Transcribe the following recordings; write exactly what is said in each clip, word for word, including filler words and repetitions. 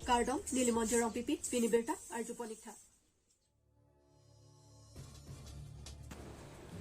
Kardom, neli Monjirong P P, pini birta arjupon ik tha.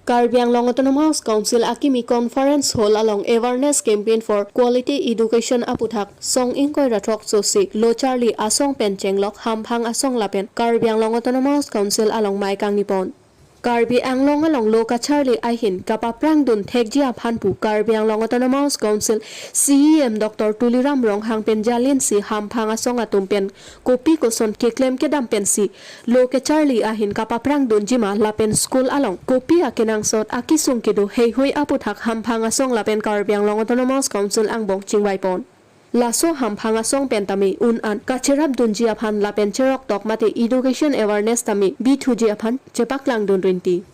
Karbi Anglong Autonomous Council akimi Conference Hall along Awareness Campaign for Quality Education aputhak song ingkoi ra throksosi lo charli asong pen chenglok hamphang asong lapen Karbi Anglong Autonomous Council along mei kangni pon. Karbi Anglong along lo kacharli ahin kapaprang dun thekji aphan pu Karbi Anglong Autonomous Council C E M Doctor Tuliram Ronghang pen jalinsi hamphang asong atum pen kopi koson keklem kedam pensi lo kacharli ahin kapaprang dunji ma lapen school along kopi akenangsot akesung kedo heihui aputhak hamphang asong lapen Karbi Anglong Autonomous Council angbong chingvai pon. Laso hamphang asong pen tame un-an kacherap dunji aphan lapen cherok tok mate education awareness tame bithuji aphan chepaklang dun rinti.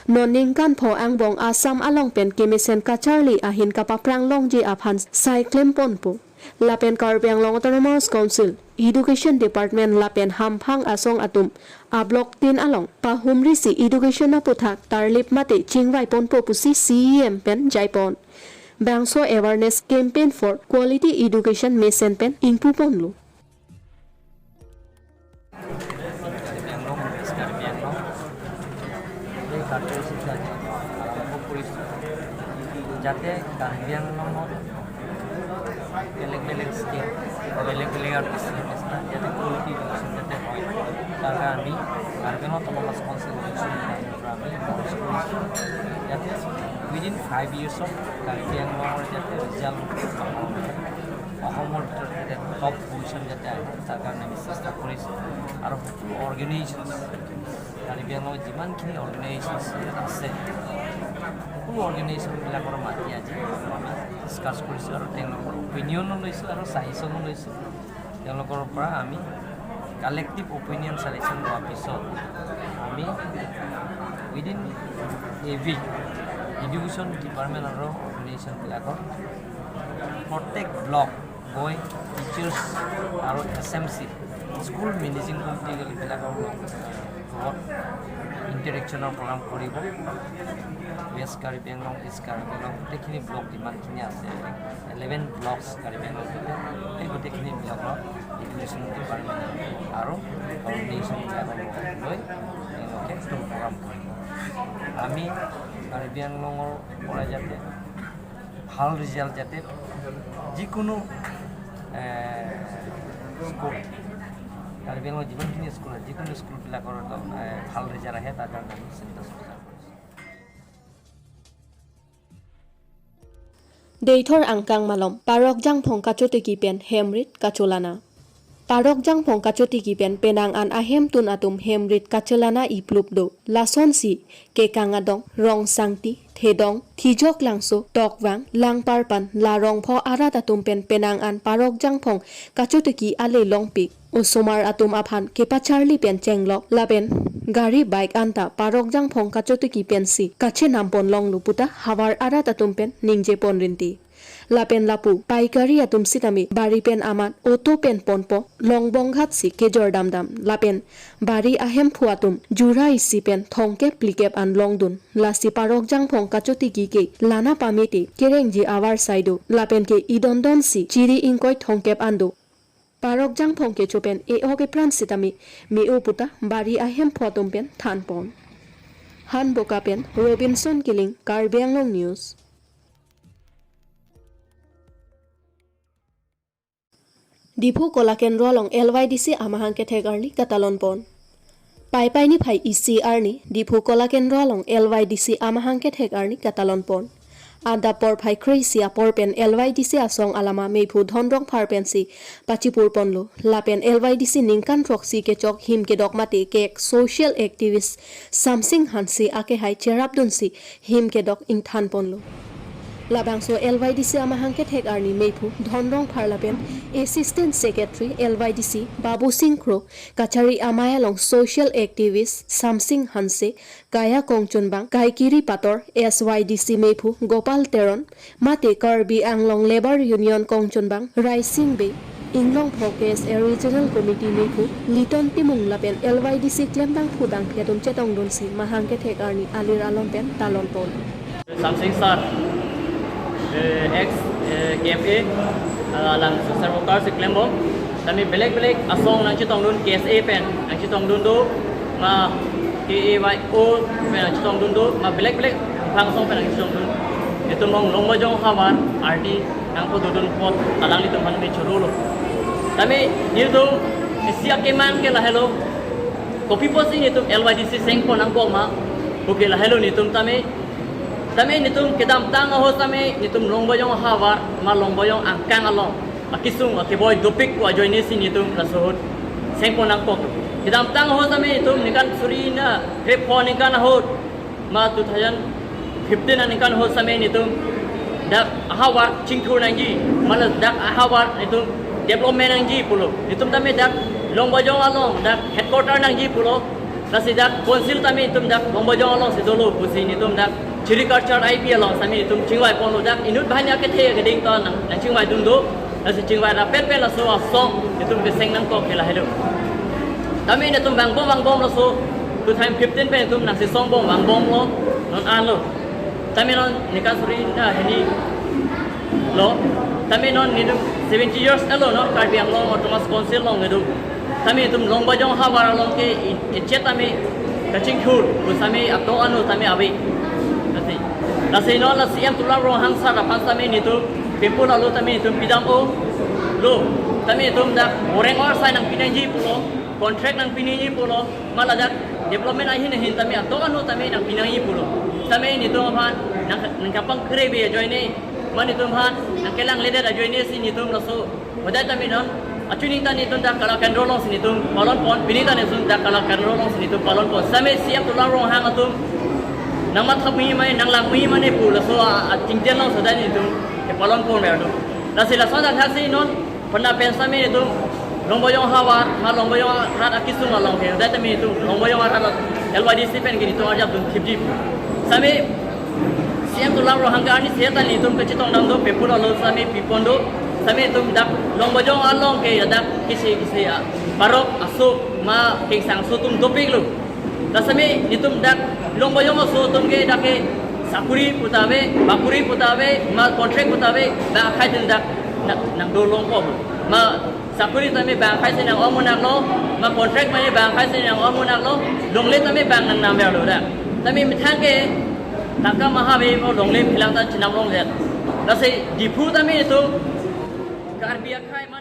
Non ningkan pho angbong Assam along pen kemesen kacharli ahin kapaprang longji aphan sai klem ponpo. Lapen Karbi Anglong Autonomous Council Education Department lapen hamphang asong atum a-block tin along pahumrisi education aputhak tarlip mate chingvai ponpo pusi C E M pen jai pon. Bangso Awareness Campaign for Quality Education mesen pen ingpu ponlo. এই কাৰ্যসূচীটো আজি আৰম্ভ কৰিছোঁ, যাতে কাৰ্বি আংলঙত বেলেগ বেলেগ ষ্টেট, বেলেগ বেলেগ আৰ্টিষ্ট, যাতে কোৱালিটি এডুকেশ্যন যাতে হয়, তাৰ কাৰণে আমি কাৰ্বি আংলং অট'নমাছ কাউন্সিল এডুকেশ্যন ডিপাৰ্টমেণ্টৰ পৰা আমি লঞ্চ কৰিছোঁ। যাতে উইদিন ফাইভ ইয়াৰ্ছত কাৰ্বি আংলঙৰ যাতে ৰিজাল্ট অসমৰ ভিতৰত যাতে টপ পজিশ্যন যাতে আহে, তাৰ কাৰণে আমি চেষ্টা কৰিছোঁ। আৰু সকলো অৰ্গেনাইজেশ্যনছ, কাৰ্বি আংলঙত যিমানখিনি অৰ্গেনাইজেশ্যনছ আছে, সকলো অৰ্গেনাইজেশ্যনবিলাকৰ মাতি আজি আমি ডিছকাছ কৰিছোঁ আৰু তেওঁলোকৰ অপিনিয়নো লৈছোঁ আৰু ছাজেশ্যনো লৈছোঁ। তেওঁলোকৰ পৰা আমি কালেক্টিভ অপিনিয়ন ছাজেশ্যন লোৱাৰ পিছত আমি within a week education department আৰু অৰ্গেনাইজেশ্যনবিলাকৰ প্ৰত্যেক ব্লক গৈ টিচাৰ্ছ আৰু S M C, school managing কমিটিবিলাকৰ লগত ইণ্টাৰেকশ্যনৰ প্ৰগ্ৰাম কৰিব। ৱেষ্ট কাৰ্বি আংলং, ইষ্ট কাৰ্বি আংলং, গোটেইখিনি ব্লক যিমানখিনি আছে, ইলেভেন ব্লকছ কাৰ্বি আংলং, সেই গোটেইখিনি ব্লকৰ এডুকেশ্যন ডিপাৰ্টমেণ্ট আৰু অৰ্গেনাইজেশ্যনবিলাকৰ লগত লৈ তেওঁলোকে এইটো প্ৰগ্ৰাম কৰিব। আমি কাৰ্বি আংলঙৰ পৰা যাতে ভাল ৰিজাল্ট যাতে যিকোনো, এ, স্কুল, কাৰ্বি আংলঙৰ যিমানখিনি স্কুল আছে, যিকোনো স্কুলবিলাকৰ, এ, ভাল ৰিজাল্ট আহে, তাৰ কাৰণে আমি চিন্তা চৰ্চা কৰিছোঁ। Deithor angkang malom, Parok Jangphong kachotiki pen hemrit kacholana. Parok Jangphong kachotiki pen penang an ahemtun atum hemrit kacholana iplup do. Lasonsi Kekang Adong, Rongsangti, Thedong, Thijok Langso, Tokvang, Langparpan, Larongpho arat atum pen penang an Parok Jangphong kachotiki ale longpik. Osomar atum aphan kepacharli pen chenglok lapen gari bike anta Parok Jangphong kachotiki pensi kachenam pon longlo puta havar arat atum pen ningje pon rinti. Lapen lapu paikari atum sitame bari pen amat auto pen ponpo Longbong ghat si kejor damdam lapen bari ahemphu atum jura isi pen thongkep phlikep an longdun. Lasi Parok Jangphong kachotiki ke lana pamete kerengji avar saido lapen ke idondon si chiri ingkoi thongkep an do. Parok Jangphong kecho pen e-ok epran sitame me-o puta bari ahemphu atum pen thanpon. Hanboka pen Robinson Killing, Karbi Anglong News. Diphu Kola Kendro along L Y D C amahang kethek arni katalon pon. Paipai niphai isi arni Diphu Kola Kendro along L Y D C amahang kethek arni katalon pon. Adap porphai kre-isi apor pen L Y D C asong alama meiphu Dhon Rongphar pensi pachipur ponlo. Lapen L Y D C ningkan throksi kechok him kedok mate kek social activist Samsing Hanse akehai cherapdunsi him kedok ingthan ponlo. Labangso L Y D C amahang kethek arni meiphu Dhon Rongphar lapen Assistant Secretary L Y D C Babu Singh Kro, kachari amei along social activist Samsing Hanse, Kaya Kongchunbang, Kaikiri Pator, S Y D C meiphu Gopal Teron, mate Karbi Anglong Labour Union Kongchunbang Raising Bey, Inglongpho K S A Regional Committee meiphu Liton Timung lapen L Y D C klembangphu bangphi atum chetongdunsi mahang kethek arni alir along pen talon pon. Samsing sir, eh, ex, eh, K F A, ah, alang social worker si klembom. Tame belek belek asong nangchetongdun, K S A pen nangchetongdun do, ma K A Y O pen nangchetongdun do, ma belek belek bang asong pen nangchetongdun. Itum long Longbojong havar ardi nangpudodun apot alanglitum aphan me chorolo. Tame nelitum isi akemang ke lahelo. Kopi pusi nelitum L Y D C sengpon nangkok ma, puke lahelo nelitum tame. Tame nelitum kedamtang ahut tame nelitum Longbojong havar ma Longbojong angkang along akesung akeboi dopik pu ajoine si nelitum laso ahut sengpon nangkok. Kedamtang ahut tame nelitum ningkan suri na krepho ningkan ahut ma two thousand fifteen aningkan ahut tame nelitum dak ahavar chingthur nangji, mala dak ahavar nelitum development nangji pulo. Nelitum tame dak Longbojong along dak headquarter nangji pulo. Lasi dak council tame nelitum dak Longbojong alongsi dolo pusi nelitum dak Chiri Culture I P along tame nelitum chingvai ponlo, dak inut banghini akethe keding to nang, nangchingvaidun do. Lasi chingvai rapet pen laso asong nelitum keseng nangkok ke lahelo. Tame nelitum vangbom vangbom laso two thousand fifteen pen nelitum nangchesongbom vangbomlo, non anlo. Tame non ningkan suri na hini lo. Tame non nelitum seventy years elo non Karbi Anglong Autonomous Council along nelitum. Tame nelitum Longbojong havar along ke i-, ichet tame kachingthur pu tame ato anu tame ave. Lasi, lasi non la C M Tuliram Ronghang sir aphan tame nelitum pemphu lalo tame nelitum pidamlo. Tame nelitum dak boreng or sai nangpi nangji pulo, contract nangpi nangji pulo, mala dak development ahin ahin tame ato anu tame nangpi nangji pulo. Tame nelitum aphan nang, nangkapangkre be ajoine, ma nelitum aphan nangkelangledet ajoine si nelitum laso. Hodai tame non achuning ta nelitum dak Kala Kendro alongsi nelitum palon pon, pining ta nelitum dak Kala Kendro alongsi nelitum palon pon. Tame C M Tuliram Ronghang atum nangmathap mui mane, nanglang mui mane pu laso a, achingten along sodai nelitum kepalon pon ber do. Lasi laso dak haksi non pena pen tame nelitum Longbojong havar ma Longbojong arat akesung along ke, hodai tame nelitum Longbojong arat L Y D C pen ke nelitum arjapdun thipji. Tame C M Tuliram Ronghang ke arni seta nelitum kachetongdam do, pemphu lalo tame pipon do. Tame nelitum dak Longbojong along ke dak kisi kisi a, parok aso ma kengsang aso atum dopiklo. Lasi tame nelitum dak Longbojong aso atum ke dak ke sakuri puta ave, bakuri puta ave, ma contract puta ave, bang akhai atum dak nang, nangdolongpo. Ma sakuri tame bang akhai si nang-ong monaklo, ma contract mane bang akhai si nang-ong monaklo, longle tame bang nangnam verlo dak. Tame methang ke tangka maha ave mo longle phelang ta chenam longdet. Lasi Diphu tame nelitum Karbi akhai ma